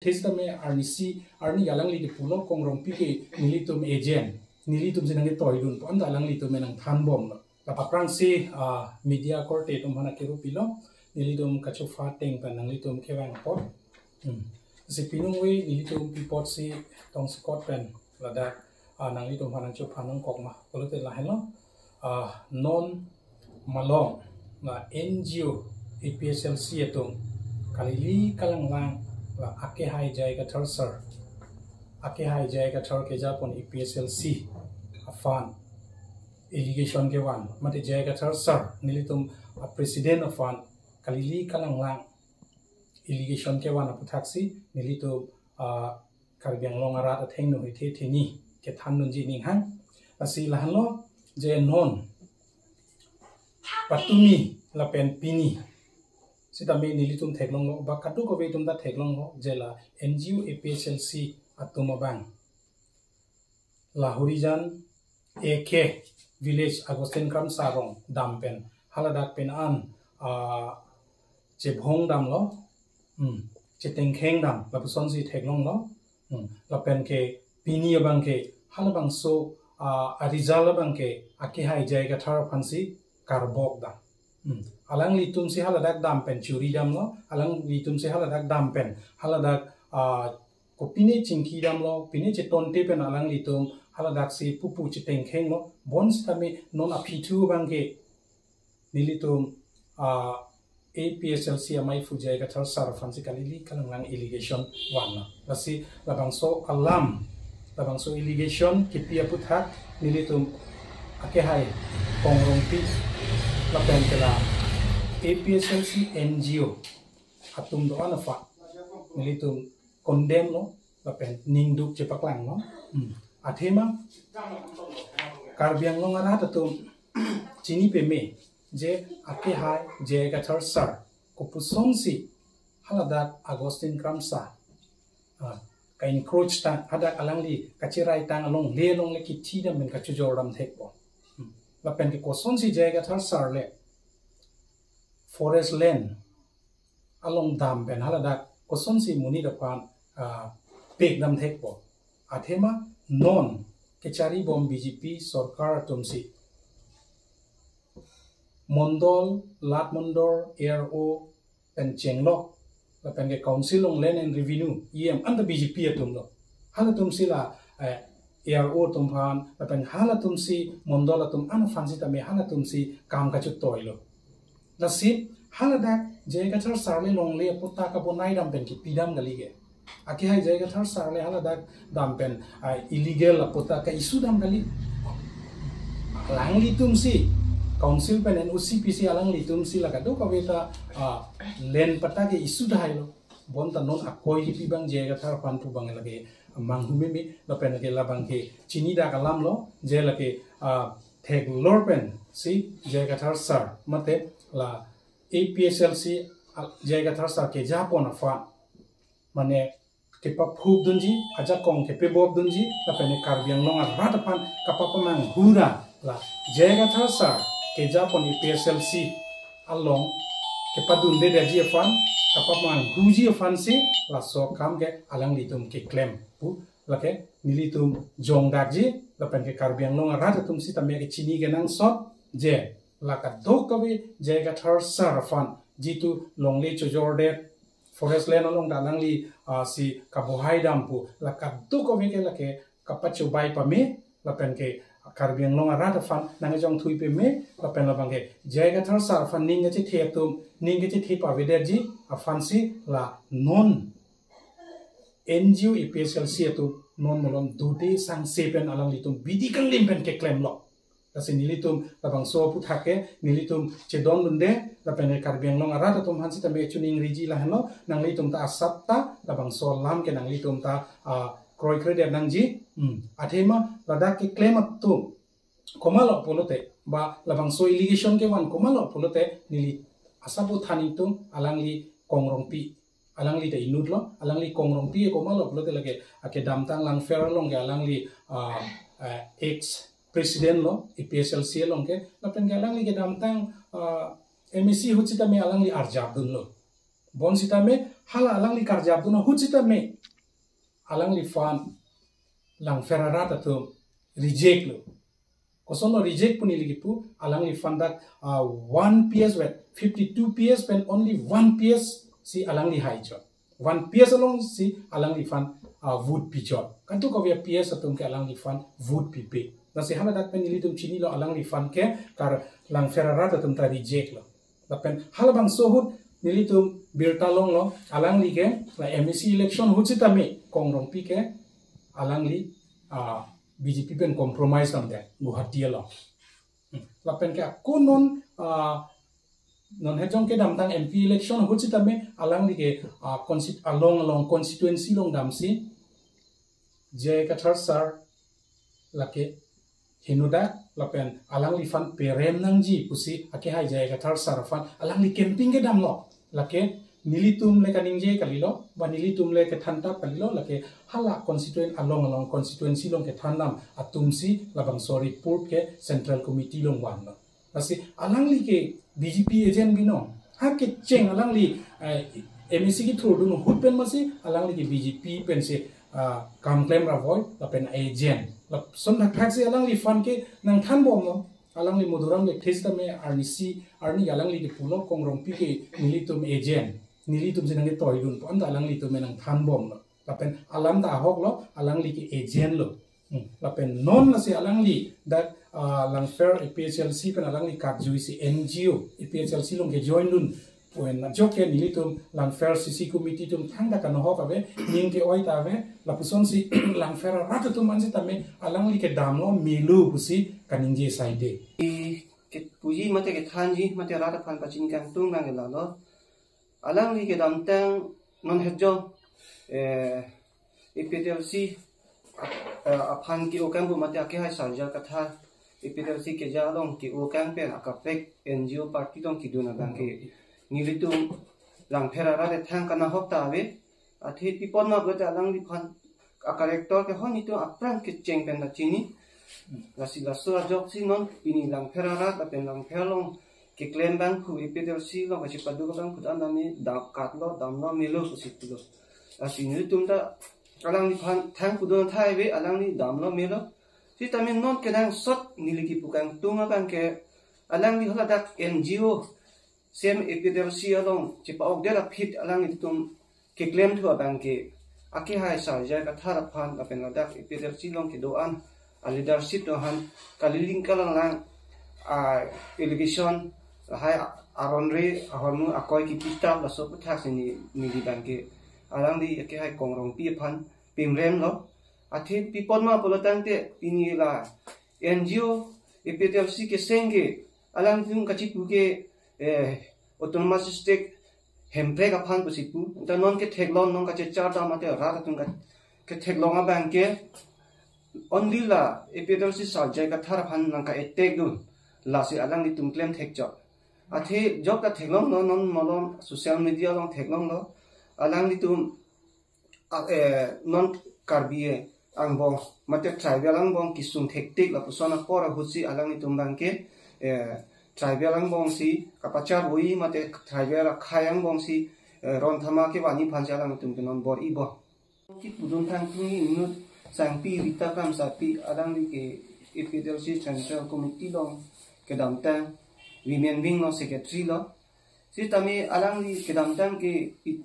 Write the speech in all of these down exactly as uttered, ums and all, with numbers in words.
Tes tame arnisi, arni alangli ke pulo Kongrongpi ke nelitum agent, nelitum si nangketoidun pu anta alanglitum nangthanbomlo. Lapu aphrangsi, ah, media korte atum aphan akero pilo, nelitum kachopha ateng pen nanglitum kevang apot. Hmm. Si pinung ave nelitum pi apotsi tongsekot pen ladak, ah, nanglitum aphan nangchopha nangkok ma. Pulote lahenlo, ah, non malom la N G O A P H L C atum kalili kalanglang la akehai J I Kathar sir, akehai J I Kathar kejapon A P H L C aphan allegation kevan, mate J I Kathar sir nelitum a president aphan kalili kalanglang allegation kevan aputhaksi nelitum, ah, Karbi Anglong arat athengno hethe theni kethandunji ninghang. Lasi lahenlo je non patumi lapen pini sitame nelitum theklonglo, ba kadokave atum ta theklonglo je la N G O A P H L C atum abang la Horijan A K village Augustine Kramsa arong dam pen haladak pen an, ah, chebhong damlo, hmm, chetengkheng dam, lapusonsi theklonglo, hmm, lapen ke pini abang ke halabangso, ah, a result abang ke akehai J I Kathar aphansi karbok dam. Hmm. Alanglitum si haladak dam pen churi damlo, alanglitum si haladak dam pen haladak, ah, kopine chingki damlo, pine chetonte pen alanglitum haladak si pupu chetengkhenglo, bonsitame non aphi thu abang ke nelitum, ah, A P H L C amei aphu J I Kathar sir aphansi kalili kalanglang allegation vanlo. Lasi labangso alam, labangso allegation kipi aputhak nelitum akehai Kongrongpi lapen ke la A P H L C N G O atum do-an aphan nelitum condemn lo lapen ningduk chepaklanglo. Hmm. Athema Karbi Anglong arat atum chini peme je akehai J I Kathar sir kopusonsi haladak Augustine Kramsa, ah, ka-encroach tang, hadak alangli kacherai tang alongle alongle kithi dam pen kachojor dam thekpo. Hmm. Lapen ke kosonsi J I Kathar sir le forest land along dam pen haladak kosonsi monit aphan, ah, pek dam thekpo. Athema non kecharibom B J P sorkar atumsi mondol, lat mondol, A R O pen chenglok, lapen ke Council on Land and Revenue, E M, anta B J P atumlo. Halatumsi la, eh, A R O atum aphan, lapen halatumsi mondol atum an aphan sitame halatumsi kam kachetoilo. Lasi haladak J I Kathar sir le longle apatta kabonai dam pen kipi dam kali ke. Akehai J I Kathar sir le haladak dam pen, ah, illegal apatta ka-issue dam kali. Alanglitumsi Council pen N O C pisi alanglitumsi la kadokave ta, ah, land patta ke-issue thailo. Bonta non akoi kipi abang J I Kathar aphan pu abang lake manghu meme, lapen ke labang ke chinidak alamlo, je lake, ah, theklor pensi J I Kathar sir mate la A P H L C, ah, J I Kathar sir kejapon aphan mane kepaphukdunji, ajakong kepebobdunji, lapen Karbi Anglong arat aphan kapapamanghu ra la J I Kathar sir kejapon A P H L C along kepadundedetji aphan, kapamanghuji aphansi laso akam ke alanglitum keklem pu lake nelitum jongdakji, lapen ke Karbi Anglong arat atum sitame kechini kenangsot je la kadokave J I Kathar sir aphan jitu longle chojordet, forest land along ta alangli, ah, si kabohai dam pu la kadokave ke lake kapachobai pame, lapen ke Karbi Anglong arat aphan nangkejongthui pame, lapen labang ke J I Kathar sir aphan ning kachethe atum ning kachethe pavedetji aphansi la non N G O A P H L C atum non malom dode sangse pen alanglitum bidi kanglim pen keklemlo. Lasi nelitum labangso aputhak ke nelitum chedondunde, lapen Karbi Anglong arat atum aphan sitame chuning riji lahenlo, nanglitum ta asap ta labangso alam ke nanglitum ta, ah, kroikredet nangji. Hmm. Athema ladak keklem atum komatlo pulote, ba labangso allegation kevan komatlo pulote neli asap uthan ingtung, alangli Kongrongpi, alangli ta inutlo, alangli Kongrongpi komatlo pulote lake akedamtang Langpher along ke alangli, ah, ah, ex president lo, A P H L C along ke, lapen ke alangli kedamtang, ah, M A C ahut sitame alangli arjapdunlo. Bonsitame Hala alangli karjap dun ahut sitame alangliphan Langpher arat atum reject lo. Kosonlo reject pu neli kipu, alangliphan dak, ah, one P S vet, fifty-two P S pen only one P S si alangli hai chot. One P S along si alangliphan, ah, vote pi chot. Kadokave P S atum ke alangliphan vote pipe. Lasi hala dak pen nelitum chinilo alangliphan ke kar Langpher arat atum ta reject lo. Lapen halabangso ahut nelitum birta longlo, alangli ke la M A C election ahut sitame Kong Rongpi ke alangli, ah, B J P pen compromise damde Guwahati along. Hmm. Lapen ke ako non, ah, non hejong kedamtang M P election ahut sitame alangli ke, ah, consti-, along along constituency along damsi J I Kathar sir lake henoda lapen alangliphan perem nangji pusi akehai J I Kathar sir aphan alangli campaign kedamlo. Lake nelitum le kaningje kalilo, ba nelitum le kethan tap kalilo, lake hala constituent along along constituency along kethan dam atumsi labangso report ke Central Committee along vanlo. Lasi alangli ke B J P agent binong. Ha kecheng alangli, eh, M A C kethurdun ahut pen masi alangli ke B J P pensi, ah, kam klem ra voi lapen agent. Lason thakthak si alangliphan ke nangthan bomlo. Alangli Madhuram Lekthe sitame arnisi, arni alangli kepulo Kong Rongpi ke nelitum agent. Nelitum si nangketoidun pu anta alanglitum nangthan bomlo. Lapen alam ta ahoklo, alangli ke agent lo. Hmm. Lapen non lasi alangli dak, ah, Langpher A P H L C pen alangli karjuisi N G O A P H L C along kejoin dun pu-an ajok ke nelitum Langpher C C committee atum thangta kanohok ave, ning ke-oi ta ave, lapusonsi Langpher arat atum an sitame alangli kedamlo melo pusi kaningje saide. I kepuji mate kethanji mate rat aphan pachini kangtung nang lalo. Alangli kedamtang non hejong, eh, A P H L C, eh, aphan ke-o kang pu mate akehai Sir J I Kathar A P H L C keja along ke-o kang pen akaprek N G O party along kedun abang ke nelitum Langpher arat thang kanahok ta ave. Athe pi apot ma pulote alangliphan a-character ke hon itum aphrang kecheng pen ta chini. Lasi laso ajoksi non pini Langpher arat lapen Langpher along keklem abang pu A P H L C along kachepaduk abang pu an tame dam katlo damlo melo pusi pulo. Lasi nelitum ta alangliphan thang pudun thai ave, alangli damlo melo. Sitame non kenangsot neli kipu kangtung abang ke alangli haladak N G O same A P H L C along chepa-ok det aphi alanglitum keklem thu abang ke akehai Sir J I Kathar aphan lapen ladak A P H L C along kedo-an a-leadership atum aphan kaliling kalanglang a-allegation lahai aron re ahormu akoi kipitap laso aputhak si ne neli abang ke alangli akehai Kong Rongpi aphan pimrem lo. Athe pi apot ma pulo tangte pini la N G O A P H L C keseng ke alangtum kachipu ke, eh, autonomous state hemprek aphan pusi pu. Anta non ketheklong non kachechar dam mate rat atum ke ketheklong abang ke only la A P H L C Sir J I Kathar aphan nangka-attack dun. Lasi alanglitum klem thek chot. Athe jok ta theklonglo non malom social media along theklonglo. Alanglitum a, eh, non Karbi angbong mate tribal angbong kesung thektik lapuson apor ahutsi alanglitum abang ke, eh, tribal angbong si kapachar oi mate tribal akhei angbong si, eh, ron thama kevanji aphansi alanglitum ke non bor-i bom. Kipudun kangtungji inut sangpi Rita Kramsapi, alangli ke A P H L C Central Committee along kedamtang women wing along secretary lo. Sitame alangli kedamtang ke i-,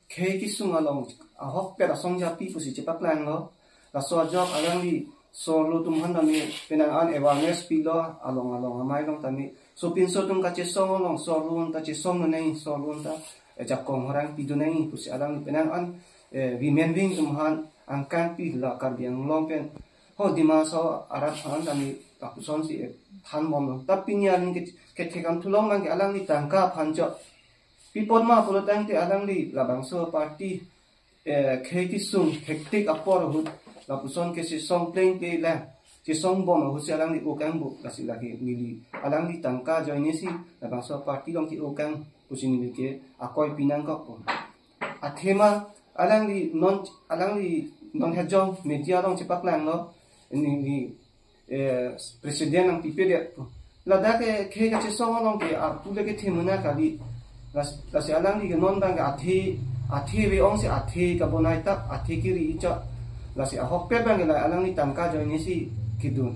khei kesung along ahokpet asong japi pusi chepaklanglo. Laso ajok alangli sorlo atum aphan tame penang an awareness pilo, along along amei along tame. Sopinso atum kachesong along sorlo an ta chesong nang, sorlo an ta, eh, jakong horang pidun nang pusi alangli penang an, eh, women wing atum aphan angkang pi la Karbi Anglong pen ho Dima Hasao arat aphan tame lapuson si, eh, than bomlo. Ta pini aling ke, kethekam thulong abang ke alangli tangka aphan chot. Pi apot ma pulo tangte alangli labangso party, eh, khei kesung hektik apor ahut lapuson ke chesong plengple lang chesong bom ahutsi alangli o kang pu lasi lake neli alangli tangka ajoine si labangso party along ke-o kang pusi neli ke akoi pi nangkok pu. Athema alangli non, alangli non hejong media along chepaklanglo, neli, eh, president nangpipedet pu. Ladak ke khei kachesong along ke arpu le kethe mena kali. Las-, lasi alangli ke non abang ke athe Athe ave ongsi athe kabonai ta, athe kiri icha. Lasi ahokpet abang ke la alangli tangka ajoinesi kedun.